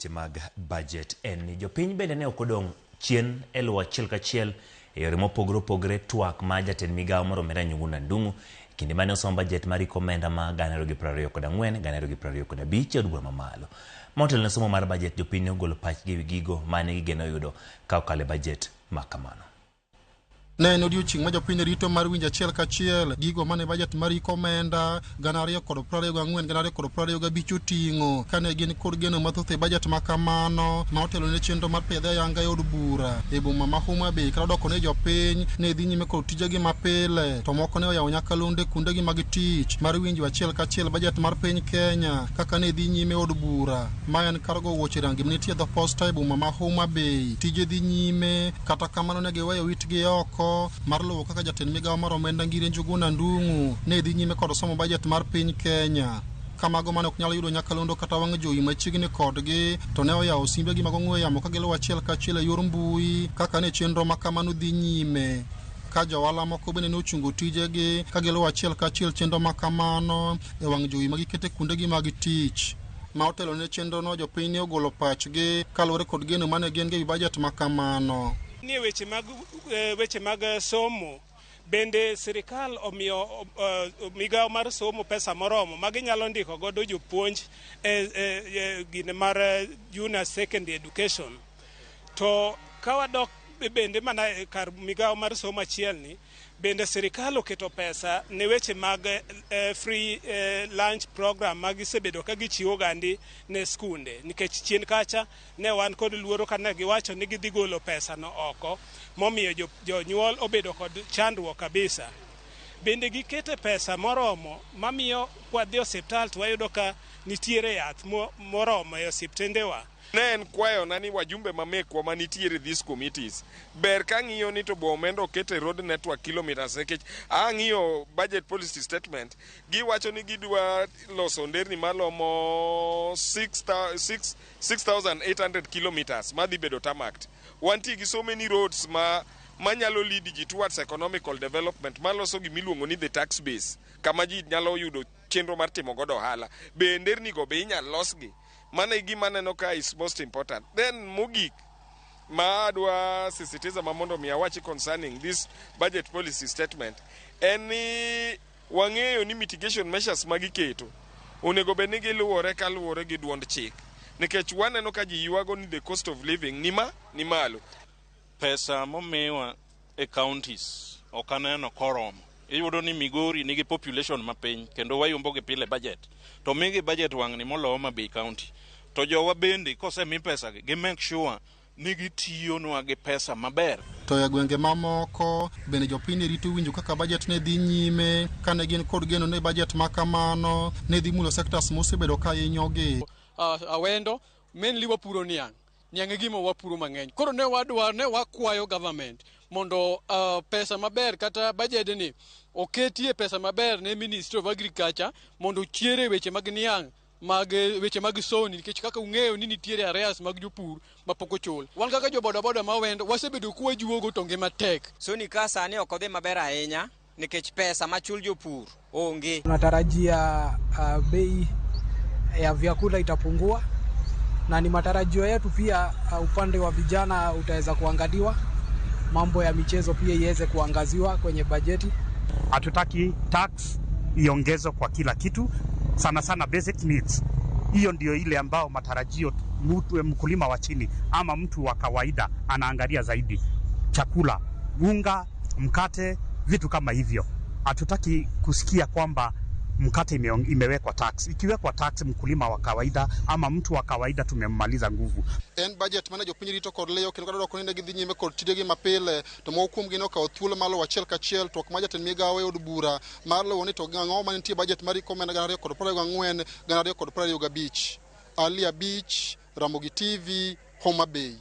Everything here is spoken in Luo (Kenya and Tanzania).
weche mag budget en ni jopiny bende ne ok odong' chien e luwo achiel kachiel e yore mopogore opogore twak ma jatend migawo mar omenda Njuguna Ndung'u e kinde mane osom bajet mar hik omenda ma 2024 2025 e od bura mamalo. Motelo ne somo mar bajet jopiny ne ogolo pachgi e wi gigo mane gigeno yudo ka okalo e bajet ma kamano. Ne en odiochieng' ma jopiny rito mar winjo achiel kachiel gigo mane bajet mar hik omenda 2024 2025 oting'o kane gin kod geno mathoth e bajet ma kamano ma otelo ne chenro mar pidhe ayanga e od bura e boma ma Homa Bay kata doko ne jopiny ne dhi nyime kod tijegi mapile to moko ne oyawo nyakalondo e kuondegi mag tich mar winjo achiel kachiel bajet mar piny Kenya kaka ne dhi nyime e od bura ma en kar go wuoche rangi manitie e dho posta e boma ma Homa Bay. Tije dhi nyime kata kamano ne giweyo itgi oko mar luwo kaka jatend migawo mar omenda Ngire Njuguna Ndung'u ne dhi nyime kod somo bajet mar piny Kenya. Ka mago mane ok nyal yudo nyakalondo kata wang' jowi machiegni kodgi to ne oyawo simbegi mag ong'we yamo ka giluwo achiel kachiel e yor mbui kaka ne chenro ma kamano dhi nyime. Ka johala moko bende ne ochungo tijegi ka giluwo achiel kachiel chenro ma kamano e wang' jowi ma giketo e kuondegi mag tich. Ma otelo ne chenrono jopiny ne ogolo pachgi kaluwore kod geno mane gin go e wi bajet ma kamano. Nie weche mag weche mag somo bende sirikal omiyo migawo mar somo pesa moromo ma ginyalo ndiko godo jopuonj e, e, e gine mar junior secondary education. To ka wadok bende mana kar migawo mar somo achiel ni bende sirikal oketo pesa ne weche mag free lunch program ma gisebedo ka gichiwo gandi ne skunde nikech chien kacha ne wan kod luoro kane giwacho ni gidhi golo pesa no oko momiyo jonyuol obedo kod chandruok kabisa. Bende gikete pesa moromo mamiyo kwadhi osiptal to wayudo ka nitiere yath moromo e osiptendewa. Ne en kwayona ni wajumbe ma mekwa manitiere these committees ber ka ng'iyo ni to bo omenda oket e road network kilometers nikech ang'iyo budget policy statement giwacho ni gidwa loso nderni malomo 6800 kilometers madhi bedo tarmacked. Wantie gi so many roads ma manyalo lead ji towards economical development maloso gimiluongo ni the tax base kama ji nyalo yudo chenro mar timo godo ohala. Be nderni go be inyal losgi? Mano e gima aneno ka is most important. Then mogik ma adwa sisitiza ma mondo mi awachi concerning this budget policy statement en ni wang'eyo ni mitigation measures ma giketo onego bed ni giluwore kaluwore gi duond chik nikech waneno ka ji ywago ni the cost of living ni ma ni malo. Pesa momiwa e counties ok aneno koromo. Iyudo ni Migori nigi population mapiny kendo wayombo gi pile budget. To migi budget wang'ni moloyo Homa Bay County. To jowa bende kosemi pesa gi, gi make sure ni gitiyonwa gi pesa maber. To e gwenge mamoko bende jopiny ne rito winjo kaka bajet ne dhi nyime kane gin kod geno ni bajet ma kamano ne dhi mulo sectors mosebedo ka hinyogi. Awendo mainly wapuro niang'. Niang' e gima wapuro mang'eny. Koro ne wadwa ne wakwayo government mondo pesa maber kata budget ni oketie pesa maber ne Ministry of Agriculture mondo ochiere weche mag niang' mag weche mag soni nikech kaka ung'eyo ni nitiere arrears mag jopur mapok ochul. Wan kaka jo bodaboda ma Awendo wasebedo kwajuogo to ngima tek. Soni ka sani ok odhi maber ahinya nikech pesa machul jopur onge. Tunatarajia bei ya vyakula itapungua na ni matarajio yetu pia upande wa vijana utaweza kuangaliwa, mambo ya michezo pia iweze kuangaziwa kwenye bajeti. Hatutaki tax iongezwe kwa kila kitu, sana sana basic needs. Hiyo ndio ile ambao matarajio mtu mkulima wa chini ama mtu wa kawaida anaangalia zaidi: chakula, unga, mkate, vitu kama hivyo. Hatutaki kusikia kwamba mkate imewekwa tax. Ikiwekwa tax, mkulima wa kawaida ama mtu wa kawaida tumemmaliza nguvu. En bajet mane jopiny rito kod liyo kendo kadwaro ni ne gidhi nyime kod tijegi mapile to moko kuomgi ne okawo thuolo mar luwo achiel kachiel twak mar jatend migawo e od bura mar luwo ni to ang'o manitie bajet mar hik omenda 2024 2025. Ali Abich, Ramogi TV, Homa Bay.